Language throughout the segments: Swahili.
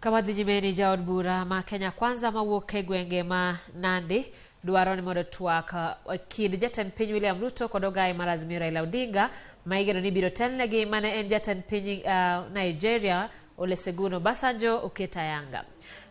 Kawadhi nyime ni jaod bura ma Kenya Kwanza mawuok e gwenge ma Nandi dwaro ni mondo twak kind jatend piny William Ruto kod ogaye mar Azimio Raila Odinga ma igeno ni biro telnegi mane en jatend piny Nigeria Olusegun Obasanjo oket ayanga.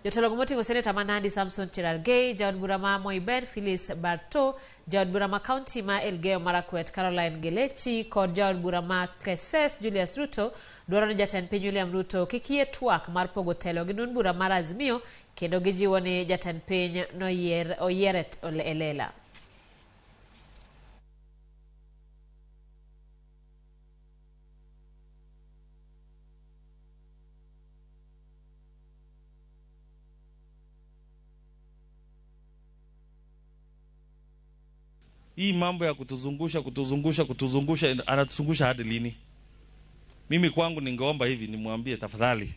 Jotelo moting'o seneta ma Nandi Samson Cherargei, jaod bura ma Moiben Phyllis Barto, jaod bura ma kaunti ma Elgeyo Marakwet Caroline Gelechi kod jaod bura ma Keses Julius Ruto dwaro ni jatend piny William Ruto kik yie twak mar pogo telo gi duond bura mar Azimio kendo gijiwo ni jatend piny noyier oyier e lela. Hii mambo ya kutuzungusha kutuzungusha kutuzungusha, anatuzungusha hadi lini? Mimi kwangu ningeomba hivi, nimwambie tafadhali,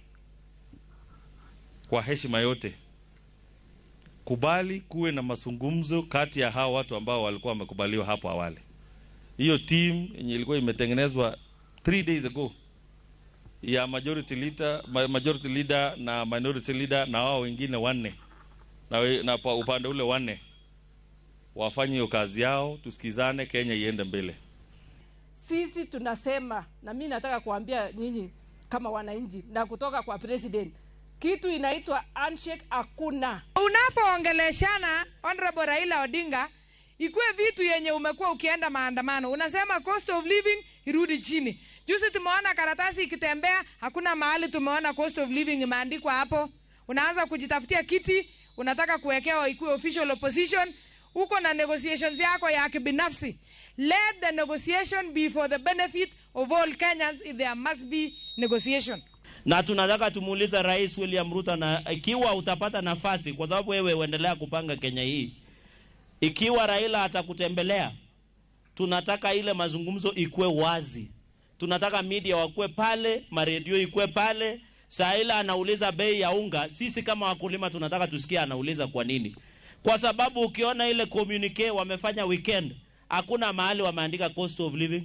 kwa heshima yote, kubali kuwe na mazungumzo kati ya hao watu ambao walikuwa wamekubaliwa hapo awali. Hiyo team yenye ilikuwa imetengenezwa 3 days ago ya majority leader na minority leader na wao wengine wanne na upande ule wanne, wafanye hiyo kazi yao, tusikizane, Kenya iende mbele. Sisi tunasema, na mimi nataka kuambia nyinyi kama wananchi na kutoka kwa president, kitu inaitwa handshake hakuna. Unapoongeleshana Honorable Raila Odinga, ikuwe vitu yenye umekuwa ukienda maandamano, unasema cost of living irudi chini. Juzi tumeona karatasi ikitembea, hakuna mahali tumeona cost of living imeandikwa hapo. Unaanza kujitafutia kiti, unataka kuwekewa ikuwe official opposition. Uko na negotiations yako ya kibinafsi. Let the negotiation be for the benefit of all Kenyans if there must be negotiation. Na tunataka tumuulize Rais William Ruto, na ikiwa utapata nafasi, kwa sababu wewe uendelea kupanga Kenya hii, ikiwa Raila atakutembelea, tunataka ile mazungumzo ikuwe wazi. Tunataka media wakue pale, maredio ikuwe pale. Saa ile anauliza bei ya unga, sisi kama wakulima tunataka tusikie anauliza kwa nini. Kwa sababu ukiona ile communique wamefanya weekend, hakuna mahali wameandika cost of living.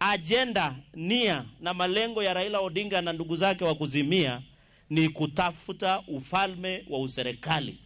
Agenda, nia na malengo ya Raila Odinga na ndugu zake wa kuzimia ni kutafuta ufalme wa userikali.